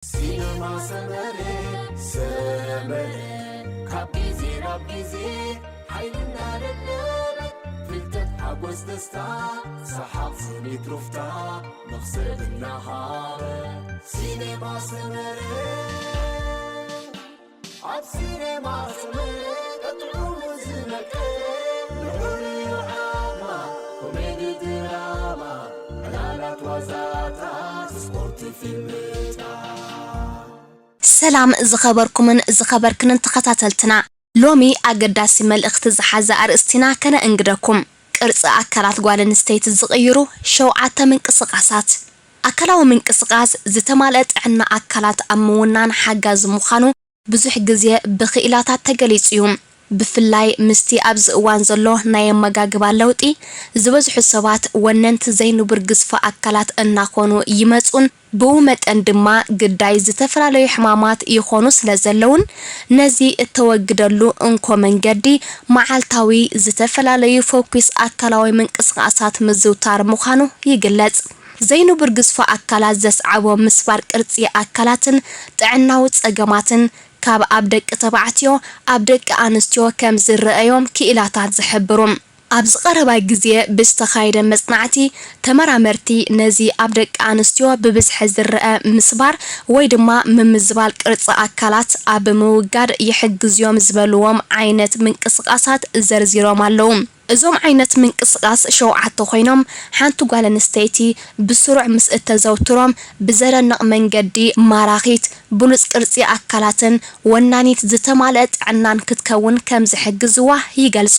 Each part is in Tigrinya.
ሲነማ ሰመረ ሰመረ ካብ ግዜ ናብ ግዜ ሓይልና ደለበ ፍልጠት ሓጎስ ደስታ ሰሓቕ ስኒት ሩፍታ መኽሰብ እናሃበ ሲነማ ሰመረ ኣብ ሲነማ ሰመረ ቀጥዑ ዝነቀ ልዑል ዓማ ኮሜዲ ድራማ ዕላላት ዋዛታት ስፖርት ፊልምታ ሰላም ዝኸበርኩምን ዝኸበርክንን ተኸታተልትና፣ ሎሚ ኣገዳሲ መልእኽቲ ዝሓዘ ኣርእስቲና ከነእንግደኩም። ቅርጺ ኣካላት ጓል ኣንስተይቲ ዝቕይሩ ሸውዓተ ምንቅስቓሳት። ኣካላዊ ምንቅስቓስ ዝተማልአ ጥዕና ኣካላት ኣብ ምውናን ሓጋዚ ምዃኑ ብዙሕ ግዜ ብኽኢላታት ተገሊጹ እዩ። ብፍላይ ምስቲ ኣብዚ እዋን ዘሎ ናይ ኣመጋግባ ለውጢ፣ ዝበዝሑ ሰባት ወነንቲ ዘይንቡር ግዝፈ ኣካላት እናኾኑ ይመጹን ብኡ መጠን ድማ ግዳይ ዝተፈላለዩ ሕማማት ይኾኑ ስለ ዘለዉን፣ ነዚ እተወግደሉ እንኮ መንገዲ መዓልታዊ ዝተፈላለዩ ፈኲስ ኣካላዊ ምንቅስቓሳት ምዝውታር ምዃኑ ይግለጽ። ዘይንቡር ግዝፈ ኣካላት ዘስዓቦ ምስባር ቅርጺ ኣካላትን ጥዕናዊ ጸገማትን ካብ ኣብ ደቂ ተባዕትዮ ኣብ ደቂ ኣንስትዮ ከም ዝረኣዮም ክኢላታት ዝሕብሩ። ኣብዚ ቀረባ ግዜ ብዝተኻየደ መጽናዕቲ፣ ተመራመርቲ ነዚ ኣብ ደቂ ኣንስትዮ ብብዝሒ ዝረኣ ምስባር ወይ ድማ ምምዝባል ቅርጺ ኣካላት ኣብ ምውጋድ ይሕግዝ'ዮም ዝበልዎም ዓይነት ምንቅስቓሳት ዘርዚሮም ኣለዉ። እዞም ዓይነት ምንቅስቓስ ሸውዓተ ኮይኖም፣ ሓንቲ ጓል ኣንስተይቲ ብስሩዕ ምስ እተዘውትሮም፣ ብዘደንቕ መንገዲ ማራኺት፣ ብሉጽ ቅርጺ ኣካላትን ወናኒት ዝተማልአ ጥዕናን ክትከውን ከም ዝሕግዝዋ ይገልጹ።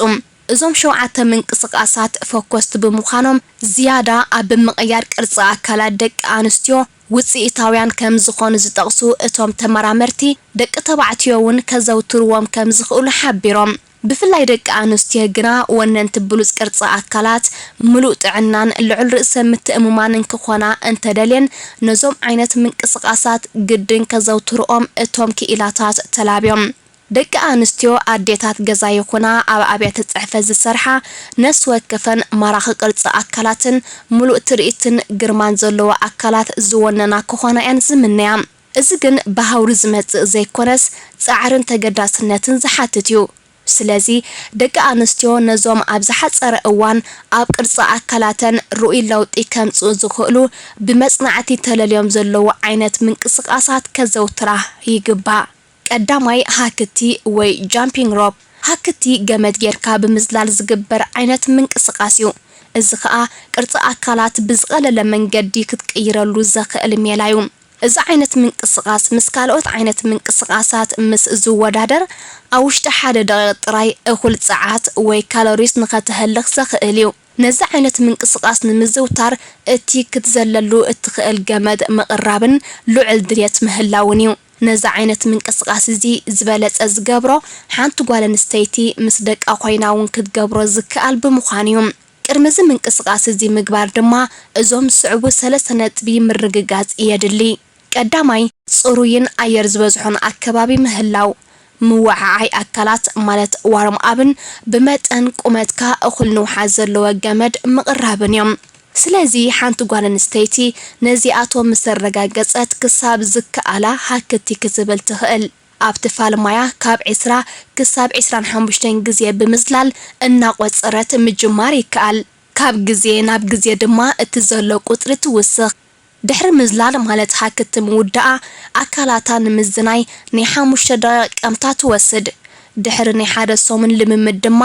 እዞም ሸውዓተ ምንቅስቓሳት ፈኮስቲ ብምዃኖም፣ ዝያዳ ኣብ ምቕያር ቅርጺ ኣካላት ደቂ ኣንስትዮ ውጽኢታውያን ከም ዝኾኑ ዝጠቕሱ እቶም ተመራመርቲ፣ ደቂ ተባዕትዮ እውን ከዘውትርዎም ከም ዝኽእሉ ሓቢሮም። ብፍላይ ደቂ ኣንስትዮ ግና ወነንቲ ብሉጽ ቅርጺ ኣካላት፣ ምሉእ ጥዕናን ልዑል ርእሰ ምትእምማንን ክኾና እንተደልየን፣ ነዞም ዓይነት ምንቅስቓሳት ግድን ከዘውትርኦም እቶም ክኢላታት ተላብዮም። ደቂ ኣንስትዮ ኣዴታት ገዛ ይኹና ኣብ ኣብያተ ጽሕፈት ዝሰርሓ፣ ነፍሲ ወከፈን ማራኺ ቅርጺ ኣካላትን ምሉእ ትርኢትን ግርማን ዘለዎ ኣካላት ዝወነና ክኾና እየን ዝምነያ። እዚ ግን ብሃውሪ ዝመጽእ ዘይኮነስ፣ ጻዕርን ተገዳስነትን ዝሓትት እዩ። ስለዚ፣ ደቂ ኣንስትዮ ነዞም ኣብ ዝሓጸረ እዋን ኣብ ቅርጺ ኣካላተን ርኡይ ለውጢ ከምጽኡ ዝኽእሉ ብመጽናዕቲ ተለልዮም ዘለዉ ዓይነት ምንቅስቓሳት ከዘውትራ ይግባእ። ቀዳማይ፣ ሃክቲ ወይ ጃምፒንግ ሮፕ። ሃክቲ ገመድ ጌርካ ብምዝላል ዝግበር ዓይነት ምንቅስቓስ እዩ። እዚ ኸኣ ቅርጺ ኣካላት ብዝቐለለ መንገዲ ክትቅይረሉ ዘኽእል ሜላ እዩ። እዚ ዓይነት ምንቅስቓስ ምስ ካልኦት ዓይነት ምንቅስቓሳት ምስ ዝወዳደር፣ ኣብ ውሽጢ ሓደ ደቒቕ ጥራይ እኹል ጸዓት ወይ ካሎሪስ ንኸተህልኽ ዘኽእል እዩ። ነዚ ዓይነት ምንቅስቓስ ንምዝውታር፣ እቲ ክትዘለሉ እትኽእል ገመድ ምቕራብን ልዑል ድሌት ምህላውን እዩ። ነዚ ዓይነት ምንቅስቓስ እዚ ዝበለጸ ዝገብሮ፣ ሓንቲ ጓል ኣንስተይቲ ምስ ደቃ ኮይና እውን ክትገብሮ ዝከኣል ብምዃኑ እዩ። ቅድሚ እዚ ምንቅስቓስ እዚ ምግባር ድማ፣ እዞም ዝስዕቡ ሰለስተ ነጥቢ ምርግጋጽ የድሊ። ቀዳማይ፣ ጽሩይን ኣየር ዝበዝሖን ኣከባቢ ምህላው። ምውዓዓይ ኣካላት ማለት ዋርም ኣብን ብመጠን ቁመትካ እኹል ንውሓት ዘለዎ ገመድ ምቕራብን እዮም። ስለዚ ሓንቲ ጓል ኣንስተይቲ ነዚኣቶም ምስ ኣረጋገጸት ክሳብ ዝከኣላ ሃክቲ ክትብል ትኽእል። ኣብቲ ፋል ማያ ካብ ዕስራ ክሳብ ዕስራን ሓሙሽተን ግዜ ብምዝላል እናቖጸረት ምጅማር ይከኣል። ካብ ግዜ ናብ ግዜ ድማ እቲ ዘሎ ቁጽሪ ትውስኽ። ድሕሪ ምዝላል ማለት ሃክቲ ምውዳኣ፣ ኣካላታ ንምዝናይ ናይ ሓሙሽተ ደቂቕ ቀምታ ትወስድ። ድሕሪ ናይ ሓደ ሰሙን ልምምድ ድማ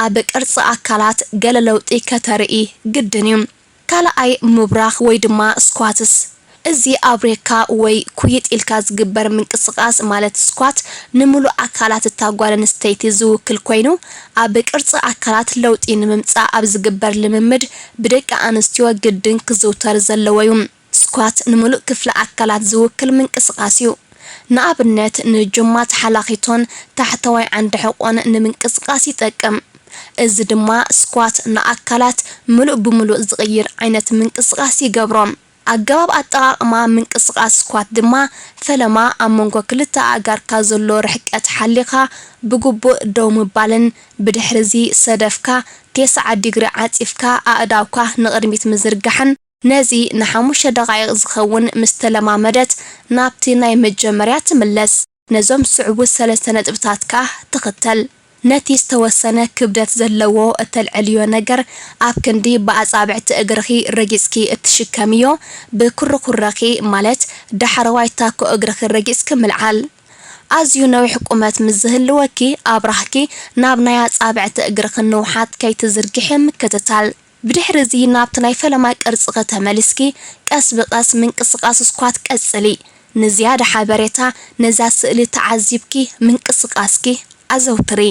ኣብ ቅርጺ ኣካላት ገለ ለውጢ ከተርኢ ግድን እዩ። ካልኣይ ምብራኽ ወይ ድማ ስኳትስ። እዚ ኣብሪኽካ ወይ ኩይጥ ኢልካ ዝግበር ምንቅስቓስ ማለት ስኳት ንምሉእ ኣካላት እታ ጓል ኣንስተይቲ ዝውክል ኮይኑ፣ ኣብ ቅርጺ ኣካላት ለውጢ ንምምጻእ ኣብ ዝግበር ልምምድ ብደቂ ኣንስትዮ ግድን ክዝውተር ዘለዎ እዩ። ስኳት ንምሉእ ክፍሊ ኣካላት ዝውክል ምንቅስቓስ እዩ። ንኣብነት ንጅማት ሓላኺቶን ታሕተዋይ ዓንዲ ሕቖን ንምንቅስቓስ ይጠቅም። እዚ ድማ ስኳት ንኣካላት ምሉእ ብምሉእ ዝቕይር ዓይነት ምንቅስቓስ ይገብሮም። ኣገባብ ኣጠቓቕማ ምንቅስቓስ ስኳት ድማ ፈለማ ኣብ መንጎ ክልተ ኣእጋርካ ዘሎ ርሕቀት ሓሊኻ ብግቡእ ደው ምባልን ብድሕርዚ ሰደፍካ ቴስዓ ዲግሪ ዓጺፍካ ኣእዳውካ ንቕድሚት ምዝርጋሕን ነዚ ንሓሙሽተ ደቓይቕ ዝኸውን ምስ ተለማመደት፣ ናብቲ ናይ መጀመርያ ትምለስ። ነዞም ዝስዕቡ ሰለስተ ነጥብታት ከኣ ትኽተል። ነቲ ዝተወሰነ ክብደት ዘለዎ እተልዕልዮ ነገር ኣብ ክንዲ ብኣጻብዕቲ እግርኺ ረጊጽኪ እትሽከምዮ፣ ብኩርኩረኺ ማለት ዳሕረዋይ ታኮ እግርኺ ረጊጽኪ ምልዓል። ኣዝዩ ነዊሕ ቁመት ምስ ዝህልወኪ፣ ኣብራኽኪ ናብ ናይ ኣጻብዕቲ እግርኺ ንውሓት ከይትዝርግሒ ምክትታል። ብድሕሪ እዚ ናብቲ ናይ ፈለማ ቅርጽኺ ተመሊስኪ፣ ቀስ ብቐስ ምንቅስቓስ ስኳት ቀጽሊ። ንዝያዳ ሓበሬታ ነዛ ስእሊ ተዓዚብኪ ምንቅስቓስኪ ኣዘውትሪ።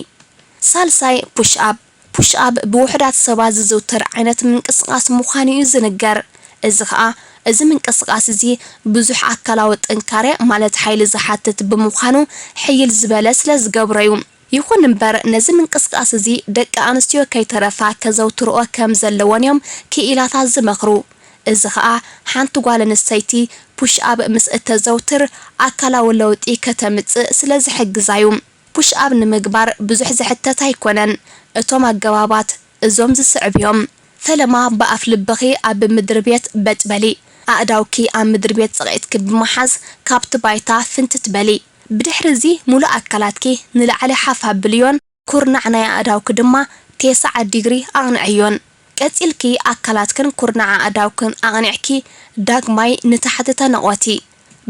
ሳልሳይ ፑሽ ኣፕ። ፑሽ ኣፕ ብውሑዳት ሰባት ዝዝውተር ዓይነት ምንቅስቓስ ምዃኑ እዩ ዝንገር። እዚ ኸኣ፣ እዚ ምንቅስቓስ እዚ ብዙሕ ኣካላዊ ጥንካሬ ማለት ሓይሊ ዝሓትት ብምዃኑ፣ ሕይል ዝበለ ስለ ዝገብሮ እዩ። ይኹን እምበር፣ ነዚ ምንቅስቓስ እዚ ደቂ ኣንስትዮ ከይተረፋ ከዘውትርኦ ከም ዘለወን እዮም ክኢላታት ዝመኽሩ። እዚ ኸኣ፣ ሓንቲ ጓል ኣንስተይቲ ፑሽ ኣፕ ምስ እተዘውትር፣ ኣካላዊ ለውጢ ከተምጽእ ስለ ዝሕግዛ እዩ። ፑሽ ኣፕ ንምግባር ብዙሕ ዝሕተት ኣይኮነን። እቶም ኣገባባት እዞም ዝስዕቡ እዮም። ፈለማ ብኣፍ ልብኺ ኣብ ምድሪ ቤት በጥ በሊ። ኣእዳውኪ ኣብ ምድሪ ቤት ጸቒጥኪ ብምሓዝ ካብቲ ባይታ ፍንትት በሊ። ብድሕሪ እዚ ሙሉእ ኣካላትኪ ንላዕሊ ሓፍ ኣብልዮን ኩርናዕ ናይ ኣእዳውኪ ድማ ተስዓ ዲግሪ ኣቕንዕዮን። ቀጺልኪ ኣካላትክን ኩርናዕ ኣእዳውክን ኣቕኒዕኪ ዳግማይ ንታሕቲ ተነቖቲ።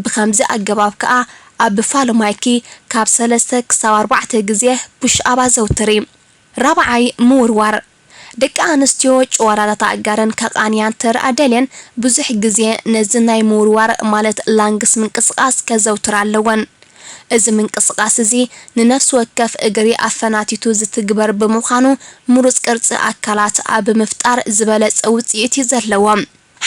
ብኸምዚ ኣገባብ ከኣ ኣብ ፋልማይኪ ካብ ሰለስተ ክሳብ ኣርባዕተ ግዜ ፑሽ ኣፕ ኣዘውትሪ። ራብዓይ፣ ምውርዋር። ደቂ ኣንስትዮ ጭዋዳታት ኣእጋረን ከቓንያ እንተ ደኣ ደልየን፣ ብዙሕ ግዜ ነዚ ናይ ምውርዋር ማለት ላንግስ ምንቅስቓስ ከዘውትራ ኣለወን። እዚ ምንቅስቓስ እዚ ንነፍሲ ወከፍ እግሪ ኣፈናቲቱ ዝትግበር ብምዃኑ፣ ምሩጽ ቅርጺ ኣካላት ኣብ ምፍጣር ዝበለጸ ውጽኢት እዩ ዘለዎ።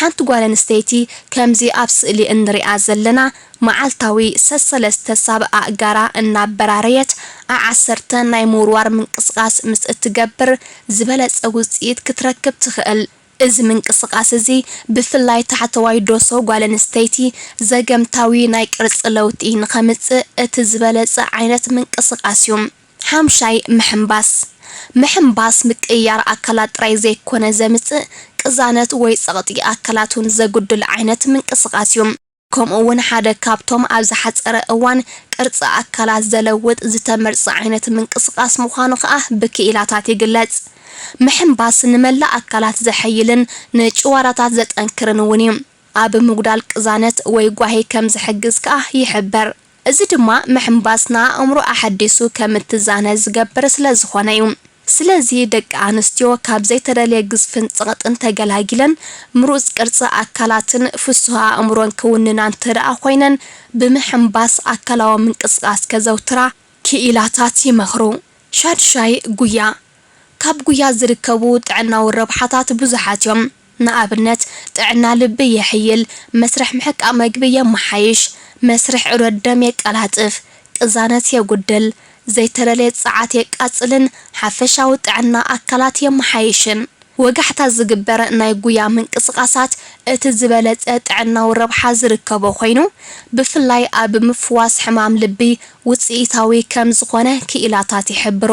ሓንቲ ጓል ኣንስተይቲ ከምዚ ኣብ ስእሊ እንሪኣ ዘለና፣ መዓልታዊ ሰሰለስተ ሳብ ኣእጋራ እናበራረየት፣ ዓዓሰርተ ናይ ምውርዋር ምንቅስቓስ ምስ እትገብር፣ ዝበለጸ ውጽኢት ክትረክብ ትኽእል። እዚ ምንቅስቓስ እዚ፣ ብፍላይ ታሕተዋይ ዶሶ ጓል ኣንስተይቲ፣ ዘገምታዊ ናይ ቅርጺ ለውጢ ንኸምጽእ እቲ ዝበለጸ ዓይነት ምንቅስቓስ እዩ። ሓምሻይ፣ ምሕንባስ። ምሕንባስ ምቅይያር ኣካላት ጥራይ ዘይኮነ ዘምጽእ፣ ቅዛነት ወይ ጸቕጢ ኣካላት እውን ዘጉድል ዓይነት ምንቅስቓስ እዩ። ከምኡ እውን ሓደ ካብቶም ኣብ ዝሓጸረ እዋን ቅርጺ ኣካላት ዘለውጥ ዝተመርጸ ዓይነት ምንቅስቓስ ምዃኑ ከኣ ብክኢላታት ይግለጽ። ምሕንባስ ንመላእ ኣካላት ዘሐይልን ንጭዋዳታት ዘጠንክርን እውን እዩ። ኣብ ምጉዳል ቅዛነት ወይ ጓሂ ከም ዝሕግዝ ከኣ ይሕበር። እዚ ድማ ምሕንባስ ንኣእምሮ ኣሐዲሱ ከም እትዛነ ዝገብር ስለ ዝኾነ እዩ። ስለዚ ደቂ ኣንስትዮ ካብ ዘይተደልየ ግዝፍን ጸቕጥን ተገላጊለን ምሩጽ ቅርጺ ኣካላትን ፍሱህ ኣእምሮን ክውንና እንተ ደኣ ኮይነን ብምሕንባስ ኣካላዊ ምንቅስቓስ ከዘውትራ ክኢላታት ይመኽሩ። ሻድሻይ ጉያ። ካብ ጉያ ዝርከቡ ጥዕናዊ ረብሓታት ብዙሓት እዮም። ንኣብነት፣ ጥዕና ልቢ የሕይል፣ መስርሕ ምሕቃቕ መግቢ የመሓይሽ፣ መስርሕ ዑደት ደም የቀላጥፍ፣ ቅዛነት የጉድል፣ ዘይተደልየ ጸዓት የቃጽልን ሓፈሻዊ ጥዕና ኣካላት የመሓይሽን። ወጋሕታ ዝግበር ናይ ጉያ ምንቅስቓሳት እቲ ዝበለጸ ጥዕናዊ ረብሓ ዝርከቦ ኮይኑ፣ ብፍላይ ኣብ ምፍዋስ ሕማም ልቢ ውጽኢታዊ ከም ዝኾነ ክኢላታት ይሕብሩ።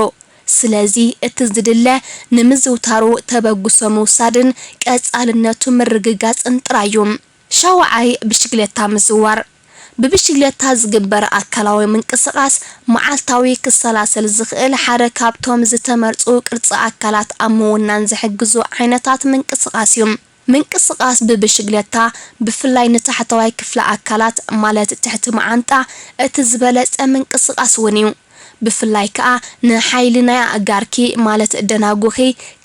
ስለዚ እቲ ዝድለ ንምዝውታሩ ተበግሶ ምውሳድን ቀጻልነቱ ምርግጋጽን ጥራይ እዩ። ሻውዓይ፣ ብሽግለታ ምዝዋር። ብብሽግለታ ዝግበር ኣካላዊ ምንቅስቓስ መዓልታዊ ክሰላሰል ዝኽእል ሓደ ካብቶም ዝተመርጹ ቅርጺ ኣካላት ኣብ ምውናን ዝሕግዙ ዓይነታት ምንቅስቓስ እዩ። ምንቅስቓስ ብብሽግለታ፣ ብፍላይ ንታሕተዋይ ክፍሊ ኣካላት ማለት ትሕቲ መዓንጣ፣ እቲ ዝበለጸ ምንቅስቓስ እውን እዩ። ብፍላይ ከኣ ንሓይሊ ናይ ኣእጋርኪ ማለት ደናጉኺ፣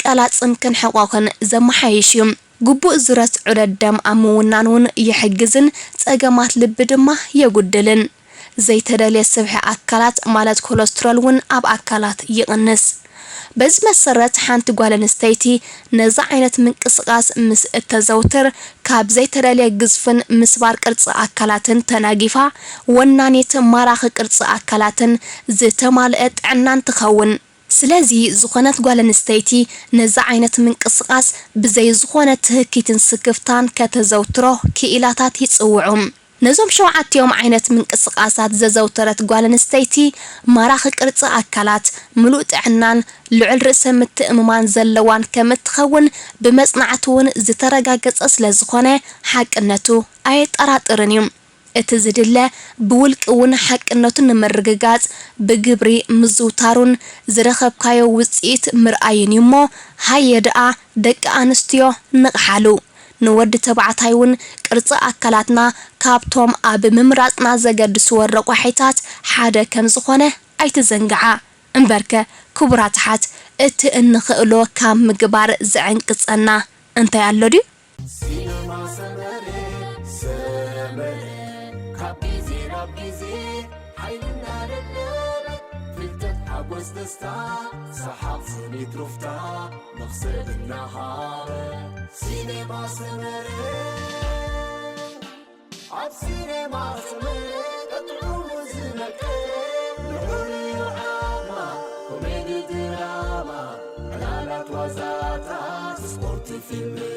ቀላጽምክን ሕቖኽን ዘመሓይሽ እዩ። ግቡእ ዙረት ዑደት ደም ኣብ ምውናን እውን ይሕግዝን ጸገማት ልቢ ድማ የጉድልን። ዘይተደልየ ስብሒ ኣካላት ማለት ኮለስትሮል እውን ኣብ ኣካላት ይቕንስ። በዚ መሰረት ሓንቲ ጓል ኣንስተይቲ ነዚ ዓይነት ምንቅስቓስ ምስ እተዘውትር ካብ ዘይተደልየ ግዝፍን ምስባር ቅርጺ ኣካላትን ተናጊፋ ወናኒት ማራኺ ቅርጺ ኣካላትን ዝተማልአ ጥዕናን ትኸውን። ስለዚ ዝኾነት ጓል ኣንስተይቲ ነዚ ዓይነት ምንቅስቓስ ብዘይ ዝኾነ ትህኪትን ስክፍታን ከተዘውትሮ ክኢላታት ይጽውዑ። ነዞም ሸውዓቲኦም ዓይነት ምንቅስቓሳት ዘዘውተረት ጓል ኣንስተይቲ፣ ማራኺ ቅርጺ ኣካላት፣ ምሉእ ጥዕናን ልዑል ርእሰ ምትእምማን ዘለዋን ከም እትኸውን ብመጽናዕቲ እውን ዝተረጋገጸ ስለ ዝኾነ፣ ሓቅነቱ ኣየጠራጥርን እዩ። እቲ ዝድለ ብውልቂ እውን ሓቅነቱ ንምርግጋጽ ብግብሪ ምዝውታሩን ዝረኸብካዮ ውጽኢት ምርኣይን እዩ እሞ፣ ሃየ ደኣ ደቂ ኣንስትዮ ንቕሓሉ። ንወዲ ተባዕታይ እውን ቅርጺ ኣካላትና ካብቶም ኣብ ምምራጽና ዘገድስዎ ረቋሒታት ሓደ ከም ዝኾነ ኣይትዘንግዓ። እምበርከ ክቡራት ኣሓት፣ እቲ እንኽእሎ ካብ ምግባር ዝዕንቅጸና እንታይ ኣሎ ድዩ? ሲነማ ሰመረ ሰመረ ካብ ግዜ ናብ ግዜ ሓይልና ደለበ ፍልጠት ሓጎስ ደስታ ሰሓቕ ስኒት ሩፍታ መኽሰብ እናሃበ ሲነማ ሰመረ ኣብ ሲነማ ሰመረ ጥዑሙ ዝመቀ ልዑል እዩ ዓማ ኮሜዲ ድራማ ዕላላት ዋዛታት ስፖርት ፊልም